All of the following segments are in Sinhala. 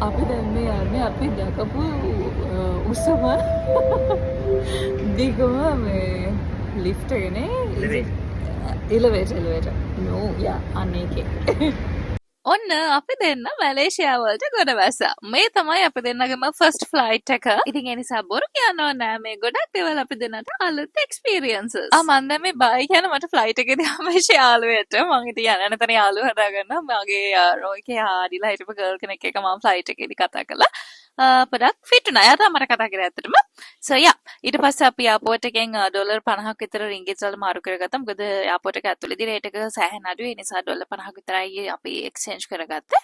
අපි දැන් මේ යන්නේ අපි දැකපු උසම දිගම මේ ලිෆ්ට් එකනේ. එලිවේටර්, එලිවේටර් නෝ යා, අන්න ඒකේ. ඔන්න අපි දෙන්න මැලේසියා වලට ගොඩ බැස්සා. මේ තමයි අපි දෙන්නගේම ෆස්ට් ෆ්ලයිට් එක. ඉතින් ඒ නිසා බොරු කියන්න ඕනේ නෑ, මේ ගොඩක් දේවල් අපි දෙන්නට අලුත් එක්ස්පීරියන්සස්. ආ, මං දැන් මේ බයි කියන මට ෆ්ලයිට් එකේදී හම්බෙච්ච යාළුවෙක්ට. මං ඉතින් යන යන තැන යාළුවෝ හදාගන්නවා. මගේ රෝ එකේ ආඩිලා හිටපු ගර්ල් කෙනෙක් එක්ක මං ෆ්ලයිට් එකේදී කතා කළා. පොඩක් ෆිට් වුණා. එයා තමයි මට කතා කරේ ඇත්තටම. So yeah, ඊට පස්සේ අපි එයාපෝට් එකෙන් ඩොලර් 50ක් විතර රින්ගිට්ස් වල මාරු කරගත්තා. මොකද එයාපෝට් එක ඇතුළේදී රේට් එක සෑහෙන අඩුයි. ඒ නිසා ඩොලර් 50ක් විතරයි අපි එක්ස්චේන්ජ් කරගත්තේ.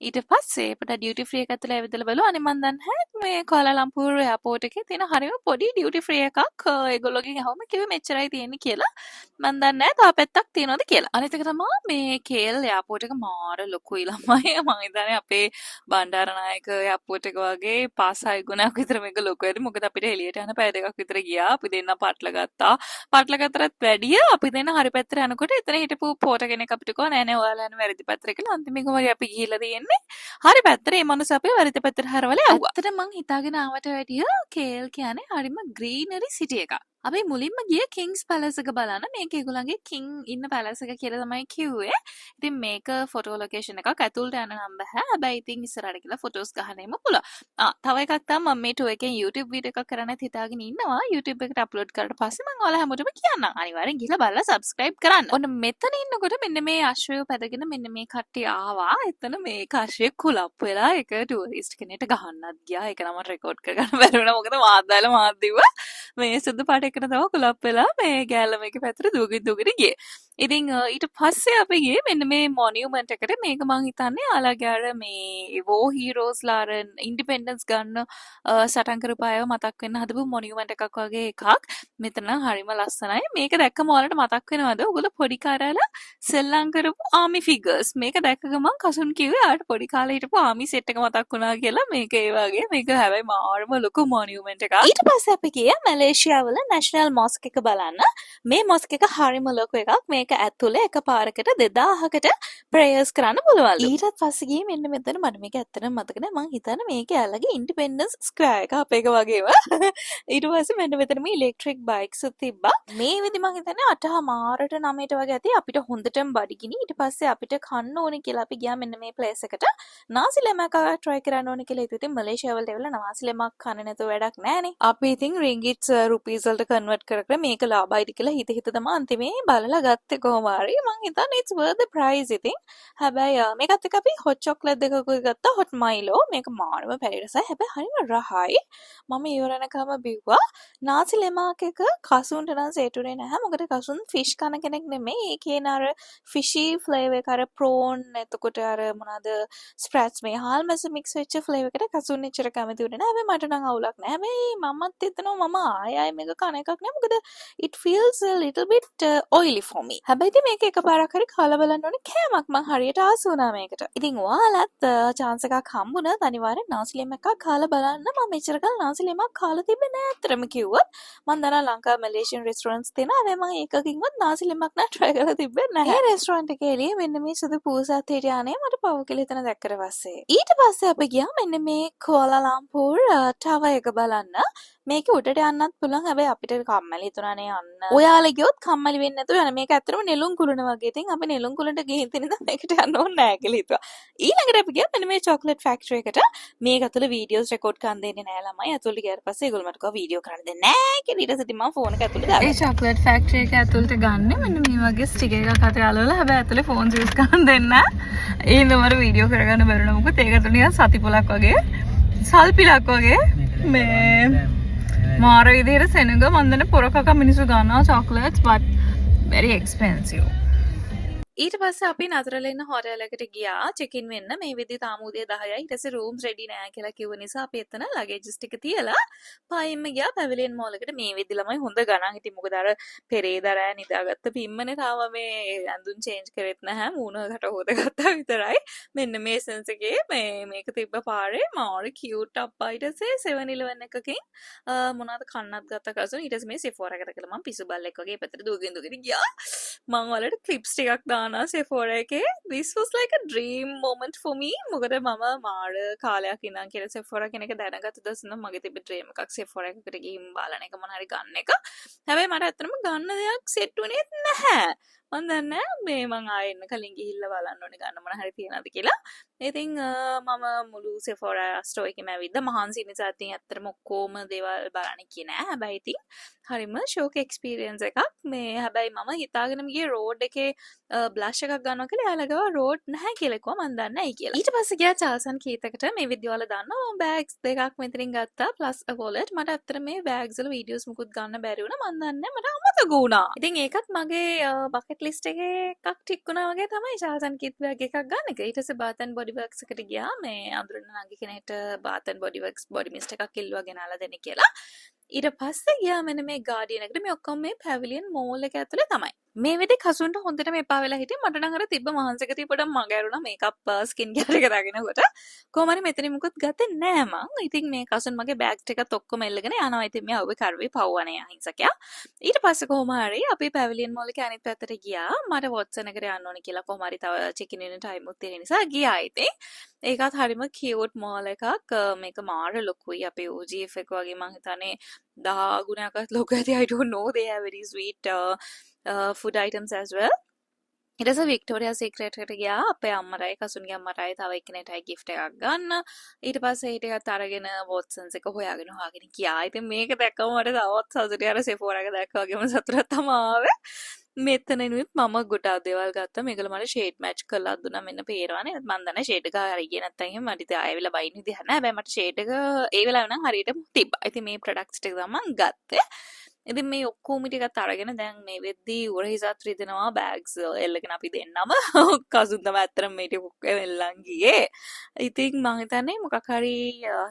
ඊට පස්සේ පොඩ ඩියුටි ෆ්‍රී එක ඇතුළේ ඇවිදලා බලුවා. අනේ මන් දන්නේ නැහැ මේ කුආලාලම්පූර් එයාපෝට් එකේ තියෙන හරිම පොඩි ඩියුටි ෆ්‍රී එකක්. ඒගොල්ලෝගෙන් අහුවම කිව්වේ මෙච්චරයි තියෙන්නේ කියලා. මන් දන්නේ නැහැ තව පැත්තක් තියෙනවද කියලා. අනිත් එක තමයි මේ KL එයාපෝට් එක මාර ලොකුයි ළමයි. මං හිතන්නේ අපේ බණ්ඩාරනායක එයාපෝට් එක වගේ පහ හය ගුණයක් විතර මේක ලොකු ඇති. මොකද අපිට එළියට යන පැය 2ක් විතර ගියා. අපි දෙන්න පටල ගත්තා. පටල ගත්තටත් වැඩිය අපි දෙන්න හරි පැත්තට යනකොට එතන හිටපු පෝටර් කෙනෙක් අපිට කිව්වා නෑ නෑ, ඔයාලා යන්නේ වැරදි පැත්තට කියලා. අන්තිමේ කොහොමද අපි ගිහිල්ලා තියෙන්නේ හරි පැත්තට. ඒ මනුස්සයා අපිව වැරදි පැත්තට හරවලා යවුවා. ඇත්තට මං හිතාගෙන ආවට වැඩිය KL කියන්නේ හරිම ග්‍රීනරි සිටි එකක්. අපි මුලින්ම ගිය කිංස් පැලස් එක බලන්න. මේක ඒගොල්ලන්ගේ කිං ඉන්න පැලස් එක කියලා තමයි කිව්වේ. ඉතින් මේක ෆොටෝ ලොකේෂන් එකක්. ඇතුළට යන්න නම් බෑ. හැබැයි ඉතින් ඉස්සරහට ගිහලා ෆොටෝස් ගහන්න එහෙම පුළුවන්. ආ, තව එකක් තමයි, මම මේ ටුවර් එකෙන් YouTube video එකක් කරන්නත් හිතාගෙන ඉන්නවා. YouTube එකට අප්ලෝඩ් කරලා පස්සේ මම ඔයාලා හැමෝටම කියන්නම්. අනිවාර්යෙන් ගිහලා බලලා සබ්ස්ක්‍රයිබ් කරන්න. ඔන්න මෙතන ඉන්නකොට මෙන්න මේ අශ්වයෝ පැදගෙන මෙන්න මේ කට්ටිය ආවා. එතන මේක අශ්වයෙක් කුලප් වෙලා ඒක ටුවරිස්ට් කෙනෙක්ට ගහන්නත් ගියා. ඒක නම් මට රෙකෝඩ් කරගන්න බැරි වුණා. මොකද මාත් දාලා මාත් දිව්වා. මේ සුදු පාට එකන තමයි කුලප් වෙලා මේ ගෑල්ලා මේකේ පැත්තට දුවගෙන දුවගෙන ගියේ. ඉතින් ඊට පස්සේ අපි ගියේ මෙන්න මේ මොනියුමන්ට් එකට. මේක මං හිතන්නේ යාළගේ අර මේ වෝ හීරෝස්ලා අර ඉන්ඩිපෙන්ඩන්ස් ගන්න සටන් කරපු අයව මතක් වෙන්න හදපු මොනියුමන්ට් එකක් වගේ එකක්. මෙතන හරිම ලස්සනයි. මේක දැක්කම ඔයාලට මතක් වෙනවද ඔයගොල්ලෝ පොඩි කාලේ සෙල්ලම් කරපු ආමි ෆිගර්ස්? මේක දැක්ක ගමන් කසුන් කිව්වේ එයාට පොඩි කාලේ හිටපු ආමි සෙට් එක මතක් වුණා කියලා. මේක ඒ වගේ. මේක හැබැයි මාරම ලොකු මොනියුමන්ට් එකක්. ඊට පස්සේ අපි ගියා මැලේසියා වල නැෂනල් මොස්ක් එක බලන්න. මේ මොස්ක් එක හරිම ලොකු එකක්. මේක ඇතුලේ එක පාරකට 2000කට ප්‍රේයර්ස් කරන්න පුළුවන්ලු. ඊටත් පස්සේ ගියේ මෙන්න මෙතන. මට මේක ඇත්තටම මතක නෑ. මං හිතන්නේ මේක එයාලගේ ඉන්ඩිපෙන්ඩන්ස් ස්ක්වයර් එක අපේ එක වගේම. ඊට පස්සේ මෙන්න මෙතන මේ ඉලෙක්ට්‍රික් බයික්ස් උත් තිබ්බා. මේ වෙදි මං හිතන්නේ 8:30ට 9ට වගේ ඇති. අපිට හොඳටම බඩගිනි. ඊට පස්සේ අපිට කන්න ඕනේ කියලා අපි ගියා මෙන්න මේ ප්ලේස් එකට. නාසි ලෙමක් එකක් try කරන්න ඕනේ කියලා හිතුවා. ඉතින් මලේසියා වලට ඇවිල්ලා නාසි ලෙමක් කන්නේ නැතුව වැඩක් නෑනේ. අපි ඉතින් රින්ගිට්ස් රුපීස් වලට කන්වර්ට් කර කර මේක ලාභයිද කියලා හිත හිත තමයි අන්තිමේ බලලා ගත්තේ කොහොම හරි. මං හිතන්නේ it's worth the price ඉතින්. හැබැයි මේකත් එක්ක අපි හොට් චොක්ලට් දෙකකුත් ගත්තා, හොට් මයිලෝ. මේක මාරම පැණි රසයි. හැබැයි හරිම රහයි. මම ඉවර වෙනකම බිව්වා. නාසි ලෙමාක් එක කසුන්ට නම් සෙට් උනේ නැහැ. මොකද කසුන් ෆිෂ් කන කෙනෙක් නෙමෙයි. ඒ කියන අර ෆිෂි ෆ්ලේවර් එක, අර ප්‍රෝන්, එතකොට අර මොනවාද ස්ප්‍රැට්ස්, මේ හාල් මැස මික්ස් වෙච්ච ෆ්ලේවර් එකට කසුන් එච්චර කැමති වුණේ නැහැ. හැබැයි මට නම් අවුලක් නෑ. හැබැයි මමත් හිතනවා මම ආයෙ ආයෙ මේක කන එකක් නෑ. මොකද it feels a little bit oily for me. හැබැයි ඉතින් මේක එකපාරක් හරි කාලා බලන්න ඕනේ කෑමක්. මං හරියට ආස වුණා මේකට. ඉතින් ඔයාලත් චාන්ස් එකක් හම්බුනොත් අනිවාර්යෙන් නාසි ලෙමක් එකක් කාලා බලන්න. මම මෙච්චර කල් නාසි ලෙමක් කාලා තිබ්බේ නෑ ඇත්තටම කිව්වොත්. මං දන්නවා ලංකාවේ මලේසියන් රෙස්ටෝරන්ට්ස් තියෙනවා. හැබැයි මං ඒකකින්වත් නාසි ලෙමක් නෑ try කරලා තිබ්බේ නැහැ. ඒ රෙස්ටෝරන්ට් එකේ එළියේ මෙන්න මේ සුදු පූසත් හිටියා නේ මට පව් කියලා හිතන දැක්කට පස්සේ. ඊට පස්සේ අපි ගියා මෙන්න මේ කුආලාලම්පූර් ටවර් එක බලන්න. මේක උඩට යන්නත් පුළුවන්. හැබැයි අපිට කම්මැලි හිතුණානේ යන්න. ඔයාලා ගියොත් කම්මැලි වෙන්නේ නැතුව යන්න. මේක ඇත්තටම නෙළුම් කුළුණ වගේ. ඉතින් අපි නෙළුම් කුළුණට ගිහින් තියෙන නිසා මේකට යන්න ඕනේ නෑ කියලා හිතුවා. ඊළඟට අපි ගියා මෙන්න මේ චොක්ලට් ෆැක්ටරි එකට. මේක ඇතුළේ වීඩියෝස් රෙකෝඩ් කරන්න දෙන්නේ නෑ ළමයි. ඇතුළට ගියාට පස්සේ ඒගොල්ලෝ මට කිව්වා වීඩියෝ කරන්න දෙන්නේ නෑ කියලා. ඊට පස්සේ ඉතින් මම ෆෝන් එක ඇතුළේ දාගත්තා. ඒ චොක්ලට් ෆැක්ටරි එක ඇතුළට ගන්න මෙන්න මේ වගේ ස්ටිකර් එකක් අතේ අලවලා. හැබැයි ඇතුලේ ෆෝන්ස් යූස් කරන්න දෙන්නේ නෑ. ඒ හින්දා මට වීඩියෝ කරගන්න බැරි වුණා. මොකද ඒක ඇතුළේ නිකන් සතිපොලක් වගේ, සල්පිලක් වගේ මේ මාර විදිහට සෙනඟ. මන් දන්නේ පොර කක මිනිස්සු ගන්නවා චොක්ලට්ස්, but very expensive. ඊට පස්සේ අපි නතරලා ඉන්න හෝටල් එකට ගියා චෙක් ඉන් වෙන්න. මේ වෙද්දි තාම උදේ 10යි. ඊට පස්සේ රූම්ස් රෙඩි නෑ කියලා කිව්ව නිසා අපි එතන ලගේජස් ටික තියලා පයින්ම ගියා පැවිලියන් මෝල් එකට. මේ වෙද්දි ළමයි හොඳ ගණන්. ඉතින් මොකද අර පෙරේදා රෑ නිදාගත්ත පිම්මනේ තාම මේ ඇඳුම් චේන්ජ් කරෙත් නැහැ. මූණ කට හොදගත්තා විතරයි. මෙන්න මේ එසෙන්ස් එකේ මේ මේක තිබ්බ පාරේ මාර කියුට් අප්පා. ඊට පස්සේ 7-Eleven එකකින් මොනවද කන්නත් ගත්ත කසුන්. ඊට පස්සේ මේ සෙෆෝරා එකට කියලා මං පිසු බල්ලෙක් වගේ පැත්තට දුවගෙන දුවගෙන ගියා. මං ඔයාලට ක්ලිප්ස් ටිකක් නානා Sephora එකේ. This was like a dream moment for me. මොකද මම මාර කාලයක් ඉඳන් කියලා Sephora කියන එක දැනගත්ත දවස් ඉඳන් මගේ තිබ්බ ඩ්‍රීම් එකක් Sephora එකකට ගිහින් බලන එක, මොන හරි ගන්න එක. හැබැයි මට ඇත්තටම ගන්න දෙයක් සෙට් වුණේත් නැහැ. මං දන්නේ මේ මං ආයෙ එන්න කලින් ගිහිල්ලා බලන්න ඕනේ ගන්න මොන හරි තියනවද කියලා. ඉතින් මම මුළු Sephora store එකේම ඇවිද්දා. මහන්සි නිසා ඉතින් ඇත්තටම ඔක්කොම දේවල් බලන්න ගියේ නෑ. හැබැයි ඉතින් හරිම ෂෝක් එක්ස්පීරියන්ස් එකක්. මේ හැබැයි මම හිතාගෙනම ගියේ රෝඩ් එකේ බ්ලෂ් එකක් ගන්නවා කියලා. එයාලා ගාව රෝඩ් නැහැ කියලා කිව්වා. මං දන්නේ ඇයි කියලා. ඊට පස්සේ ගියා චාල්ස් ඇන්ඩ් කීත් එකට. මේ විදිය ඔයාලා දන්නවා මම බෑග්ස් දෙකක් මෙතනින් ගත්තා ප්ලස් අ වොලට්. මට ඇත්තට මේ බෑග්ස් වල වීඩියෝස් මුකුත් ගන්න බැරි වුණා. මං දන්නේ මට අමතක වුණා. ඉතින් ඒකත් මගේ බකට් ලිස්ට් එකේ එකක් ටික් වුණා වගේ තමයි චාල්ස් ඇන්ඩ් කීත් බෑග් එකක් ගන්න එක. ඊට පස්සේ බාත් ඇන්ඩ් බොඩි වර්ක්ස් එකට ගියා. මේ අඳුරන නංගි කෙනෙක්ට bath and body works body mist එකක් ඉල්ලුවා ගෙනාලා දෙන්න කියලා. ඊට පස්සේ ගියා මෙන්න මේ ගාඩියන් එකට. මේ ඔක්කොම මේ පැවිලියන් මෝල් එක ඇතුලේ තමයි. මේ වෙලේ කසුන්ට හොඳටම එපා වෙලා හිටියේ. මට නම් අර තිබ්බ මහන්සික තිබ්බට මග ඇරුණා මේකප් ස්කින් කෙයාර් එක දකිනකොට. කොහොම හරි මෙතනින් මුකුත් ගත්තේ නෑ මං. ඉතින් මේ කසුන් මගේ බෑග් ටිකත් ඔක්කොම එල්ලගෙන යනවා. ඉතින් මෙයා ඔබේ කරවේ පව්වනේ අහිංසකයා. ඊට පස්සේ කොහොම හරි අපි පැවිලියන් මෝල් එකේ අනිත් පැත්තට ගියා. මට වොට්සන් එකට යන්න ඕනේ කියලා කොහොම හරි තව චෙක් ඉන් වෙන ටයිම් උත් තියෙන නිසා ගියා. ඉතින් ඒකත් හරිම කියුට් මෝල් එකක්. මේක මාර ලොකුයි. අපේ OGF එක වගේ මං හිතන්නේ 10 ගුණයක්වත් ලොකු ඇති. I don't know, they have very sweet food items as well. ඊට පස්සේ වික්ටෝරියා සීක්‍රට් එකට ගියා අපේ අම්මටයි කසුන්ගේ අම්මටයි තව එක්කෙනෙක්ටයි ගිෆ්ට් එකක් ගන්න. ඊට පස්සේ ඒ ටිකත් අරගෙන වොට්සන්ස් එක හොයාගෙන හොයාගෙන ගියා. ඉතින් මේක දැක්කම මට තවත් සතුටුයි. අර සෙෆෝරා එක දැක්කා වගේම සතුටක් තමයි ආවේ. මෙතනිනුත් මම ගොඩාක් දේවල් ගත්තා. මේගොල්ලෝ මට ෂේඩ් මැච් කරලා දුන්නා. මෙන්න පේරවනේ. මං දන්නේ ෂේඩ් එක හරි ගියේ නැත්තම් එහෙම මට ඉතින් ආයෙ වෙලා බයින් විදිහක් නෑ. හැබැයි මට ෂේඩ් එක ඒ වෙලාවේ නම් හරියටම තිබ්බා. ඉතින් මේ ප්‍රොඩක්ට්ස් ටික තමයි මං ගත්තේ. ඉතින් මේ ඔක්කොම ටිකත් අරගෙන දැන් මේ වෙද්දී උරහිසත් රිදෙනවා බෑග්ස් එල්ලගෙන අපි දෙන්නම. කසුන් තමයි ඇත්තටම මේ ටික ඔක්කොම එල්ලන් ගියේ. ඉතින් මං හිතන්නේ මොකක් හරි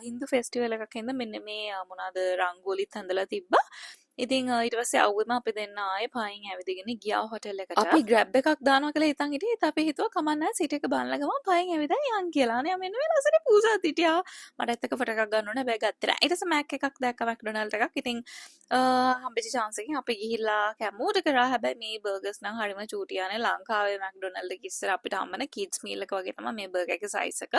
හින්දු ෆෙස්ටිවල් එකක් හින්දා මෙන්න මේ මොනවාද රංගෝලිත් හදලා තිබ්බා. ඉතින් ඊට පස්සේ අවුවෙම අපි දෙන්න ආයේ පයින් ඇවිදගෙන ගියා හොටෙල් එකට. අපි ග්‍රැබ් එකක් දානවා කියලා හිතන් හිටියේ. ඒත් අපි හිතුවා කමක් නැහැ සිටි එක බලන ගමන් පයින් ඇවිදන් යන් කියලා. අනේ මෙන්න මේ ලස්සන පූසාත් හිටියා. මට ඇත්ත එක ෆොටෝ එකක් ගන්න ඕනේ. හැබැයි ගත්තේ නෑ. ඊට පස්සේ මැක් එකක් දැක්කා, මැක්ඩොනල්ඩ් එකක්. ඉතින් හම්බෙච්ච චාන්ස් එකකින් අපි ගිහිල්ලා කැම ඕඩර් කරා. හැබැයි මේ බර්ගර්ස් නම් හරිම චූටි යන්නේ. ලංකාවේ මැක්ඩොනල්ඩ් එක ඉස්සර අපිට හම්බෙන කිඩ්ස් මීල් එක වගේ තමයි මේ බර්ගර් එකේ සයිස් එක.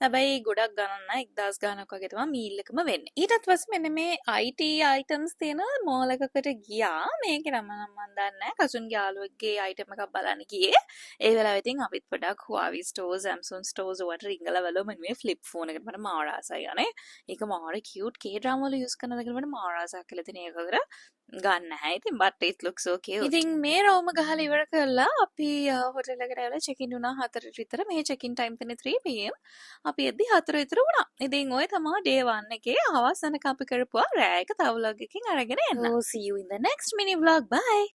හැබැයි ගොඩක් ගණන් නෑ, 1000 ගාණක් වගේ තමයි මීල් එකම වෙන්නේ. ඊටත් පස්සේ මෙන්න මේ IT items තියෙන මෝල් එකකට ගියා. මේකේ නම නම් මන් දන්නේ නෑ. කසුන්ගේ යාළුවෙක්ගේ අයිටම් එකක් බලන්න ගියේ. ඒ වෙලාවේ ඉතින් අපිත් පොඩක් Huawei stores, Samsung stores වලට රිංගලා බලමු. මෙන්න මේ ෆ්ලිප් ෆෝන් එකට මට මාර ආසයි අනේ. ඒක මාර කියුට්. K drama වල යූස් කරන දකින්න මට මාර ආසක් කියලා. ඉතින් ඒකකට ගන්න නැහැ ඉතින්, but it looks so cute. ඉතින් මේ රවුම ගහලා ඉවර කරලා අපි හොටෙල් එකට ඇවිල්ලා චෙක් ඉන් වුණා 4ට විතර. මේ චෙක් ඉන් ටයිම් තියෙන්නේ 3 pm. අපි එද්දි 4 විතර වුණා. ඉතින් ඔය තමා ඩේ 1 එකේ හවස් වෙනකම් අපි කරපුවා. රෑ එක තව ව්ලොග් එකකින් අරගෙන එන්න. So see you in the next mini vlog. Bye.